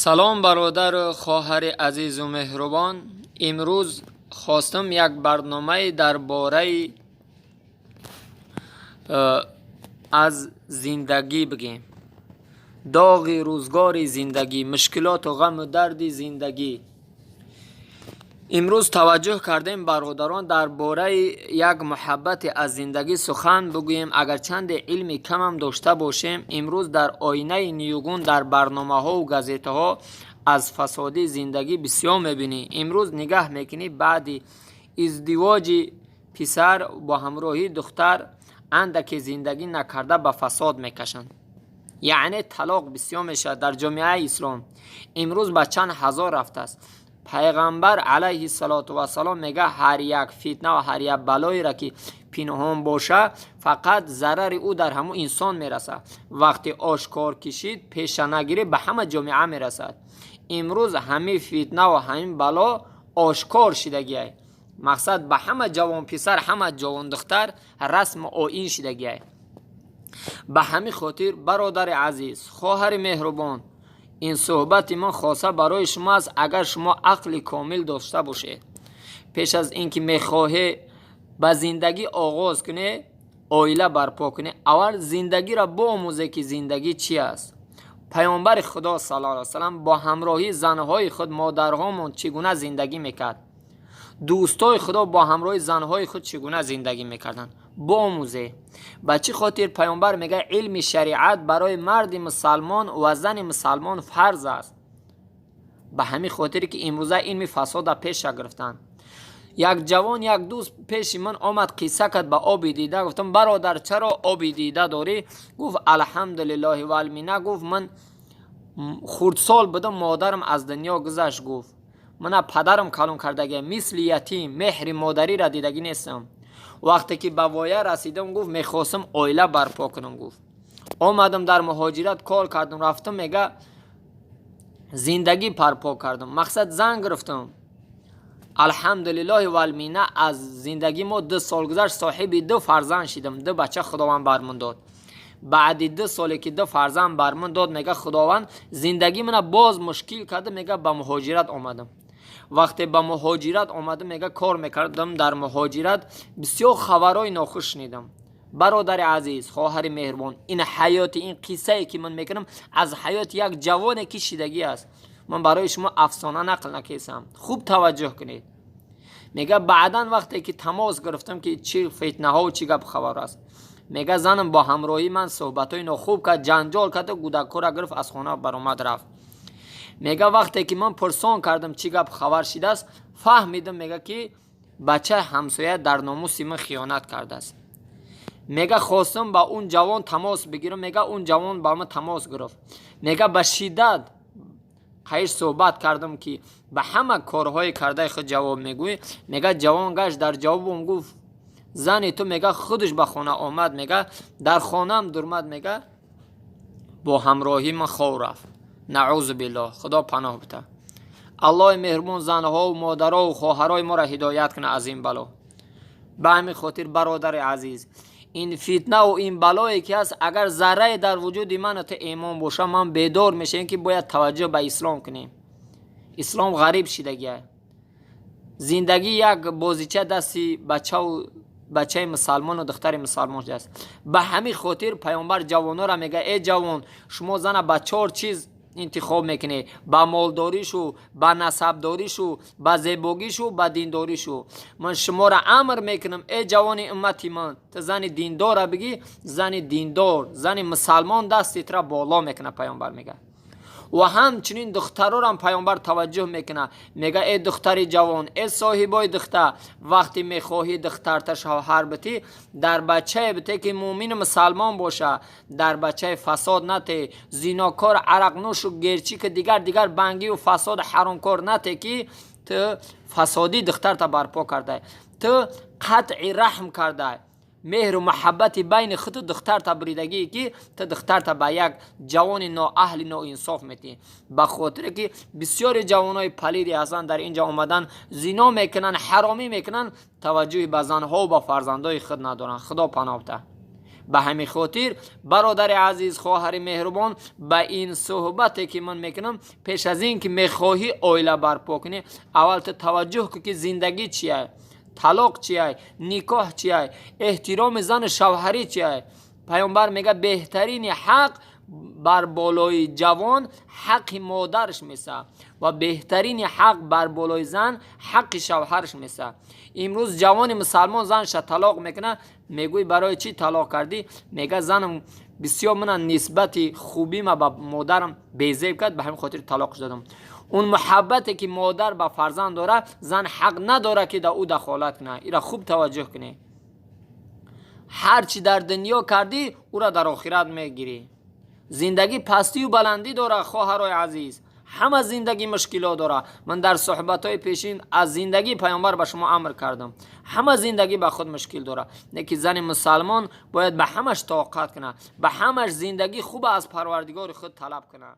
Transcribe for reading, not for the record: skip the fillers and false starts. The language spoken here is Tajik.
Салом, бародару хоҳари азизу меҳрубон. Имрӯз хостам як барномаи дар бораи аз зиндагӣ бигем. Доғи рӯзгори зиндагӣ, мушкилоту ғаму дарди зиндагӣ. Имрӯз таваҷҷӯҳ кардем, бародарон, дар бораи як муҳаббате аз зиндагӣ сухан бигӯем, агарчанде илми камам дошта бошем. Имрӯз дар оинаи ниюгун, дар барномаҳову газетаҳо аз фасодии зиндагӣ бисёр мебинӣ. Имрӯз нигаҳ мекунӣ, баъди издивоҷи писар бо ҳамроҳии духтар андаке зиндагӣ накарда, ба фасод мекашанд, яъне талоқ бисёр мешавад дар ҷомеаи ислом. Имрӯз ба чанд ҳазор рафтааст. Пайғамбар алайҳи салоту вассалом мега: ҳар як фитна ва ҳар як балоеро ки пинҳон боша, фақат зарари ӯ дар ҳамун инсон мерасад. Вақте ошкор кишид, пеша нагирӣ, ба ҳама ҷомеа мерасад. Имрӯз ҳамин фитна ва ҳамин бало ошкор шидагиай. Мақсад, ба ҳама ҷавонписар, ҳама ҷавондухтар расму оин шидагиай. Ба ҳамин хотир, бародари азиз, хоҳари меҳрубон, ин суҳбати ман хоса барои шумо аст. Агар шумо ақли комил дошта бошед, пеш аз ин ки мехоҳе ба зиндагӣ оғоз кунед, оила барпо кунед, аввал зиндагиро биомӯзе, ки зиндагӣ чи аст. Паёмбари Худо саллаллоҳу алайҳи васаллам бо ҳамроҳии занҳои худ, модарҳомон, чӣ гуна зиндагӣ мекард? Дӯстои Худо бо ҳамроҳи занҳои худ чӣ гуна зиндагӣ мекарданд? Биомӯзе. Ба чӣ хотир паёмбар мегӯяд: илми шариат барои марди мусалмон ва зани мусалмон фарз аст? Ба ҳамин хотире ки имрӯза илми фасода пеша гирифтанд. Як ҷавон, як дӯст пеши ман омад, қисса кард ба оби дида. Гуфтам: «Бародар, чаро оби дида дорӣ?» Гуфт: «Алҳамдулиллоҳи валмина», гуфт, «ман хурдсол будам, модарам аз дунё гузашт», гуфт, «мана падарам калон кардагия, мисли ятим, меҳри модариро дидагӣ нестам. Вақте ки ба воя расидам», гуфт, «мехостам оила барпо кунам», гуфт, «омадам, дар муҳоҷират кор кардам, рафтам», мега, «зиндагӣ барпо кардам, мақсад, зан гирифтам. Алҳамдулиллоҳи валмина, аз зиндагӣ мо 2 сол гузашт, соҳиби ду фарзанд шидам, ду бача Худованд бар ман дод. Баъди 2 соле ки ду фарзанд бар ман дод, мега, Худованд зиндагӣ мана боз мушкил карда», мега, «ба муҳоҷират омадам. Вақте ба муҳоҷират омадам», мега, «кор мекардам дар муҳоҷират, бисёр хабарҳои нохуш шунидам». Бародари азиз, хоҳари меҳрубон, ин ҳаёти, ин қиссае ки ман мекунам, аз ҳаёти як ҷавоне ки шидагӣ аст. Ман барои шумо афсона нақл накесам, хуб таваҷҷӯҳ кунед. Мега, баъдан вақте ки тамос гирифтам, ки чӣ фитнаҳову чӣ гап хабар аст, мега, занам бо ҳамроҳии ман суҳбатҳои нохуб кард, ҷанҷол карда, кӯдакҳоро гирифт, аз хона баромад, рафт. Мега, вақте ки ман пурсон кардам, чӣ гап хабар шидааст, фаҳмидам, мега, ки бачаи ҳамсоя дар номуси ман хиёнат кардааст. Мега, хостам ба он ҷавон тамос бигирам. Мега, он ҷавон ба ман тамос гирифт. Мега, ба шиддат хайр суҳбат кардам, ки ба ҳама корҳои кардаи худ ҷавоб мегӯӣ. Мега, ҷавон гашт, дар ҷавобам гуфт: «Зани ту», мега, «худаш ба хона омад», мега, «дар хонаам дурмад», мега, «бо ҳамроҳӣ ман хов рафт». Наъузу биллоҳ, Худо паноҳ бита. Аллоҳи меҳрубон занҳову модарову хоҳарои моро ҳидоят кунад аз ин бало. Ба ҳамин хотир, бародари азиз, ин фитнаву ин балое ки ҳаст, агар заррае дар вуҷуди ману ту имон боша, ман бедор мешавем, ки бояд таваҷҷӯҳ ба ислом кунем. Ислом ғариб шидагия. Зиндагӣ як бозича дасти бачаву бачаи мусалмону духтари мусалмон шудааст. Ба ҳамин хотир паёмбар ҷавонора мега: «Э ҷавон, шумо зана ба чор чиз интихоб мекунед: ба молдоришу, ба насабдоришу, ба зебогишу, ба диндоришу. Ман шуморо амр мекунам, э ҷавони уммати ман, ту зани диндора бигӣ. Зани диндор, зани мусалмон дасти тура боло мекунад», паёмбар мега. Ва ҳамчунин духтарорам паёмбар таваҷҷӯҳ мекунад, мега: «Э духтари ҷавон, э соҳибои духтар, вақте мехоҳӣ духтарта шавҳар битӣ, дар бачае бите, ки муъмину мусалмон боша. Дар бачаи фасод нате, зинокор, арақнӯшу герчику дигар дигар бангию фасоду ҳаромкор нате, ки ту фасодии духтарта барпо кардай, ту қатъи раҳм кардай, меҳру муҳаббати байни худу духтарта буридагие, ки ту духтарта ба як ҷавони ноаҳли, ноинсоф метиҳӣ». Ба хотире ки бисёри ҷавонои палиде ҳастанд, дар ин ҷо омадан зино мекунанд, ҳаромӣ мекунанд, таваҷҷӯҳи ба занҳову ба фарзандои худ надоранд. Худо паноҳ бта. Ба ҳамин хотир, бародари азиз, хоҳари меҳрубон, ба ин суҳбате ки ман мекунам, пеш аз ин ки мехоҳӣ оила барпо кунӣ, аввал ту таваҷҷӯҳ кун, ки зиндагӣ чия, талоқ чия, никоҳ чия, эҳтироми зану шавҳарӣ чия. Паёмбар мега: беҳтарини ҳақ бар болои ҷавон ҳаққи модараш меса ва беҳтарини ҳақ бар болои зан ҳаққи шавҳараш меса. Имрӯз ҷавони мусалмон занша талоқ мекунад. Мегӯй: «Барои чӣ талоқ кардӣ?» Мега: «Занам бисёр мана нисбати хубима ба модарам безеб кард, ба ҳамин хотир талоқш додам». Он муҳаббате ки модар ба фарзанд дорад, зан ҳақ надорад, ки да ӯ дахолат кунад. Ира хуб таваҷҷӯҳ кунед. Ҳар чӣ дар дунё кардӣ, ӯра дар охират мегирӣ. Зиндагӣ пастию баландӣ дорад, хоҳарои азиз, ҳама зиндагӣ мушкилот дорад. Ман дар суҳбатҳои пешин аз зиндагии паёмбар ба шумо амр кардам. Ҳама зиндагӣ ба худ мушкил дорад, не ки зани мусалмон бояд ба ҳамаш тоқат кунад, ба ҳамаш зиндагӣ хуб аз Парвардигори худ талаб кунад.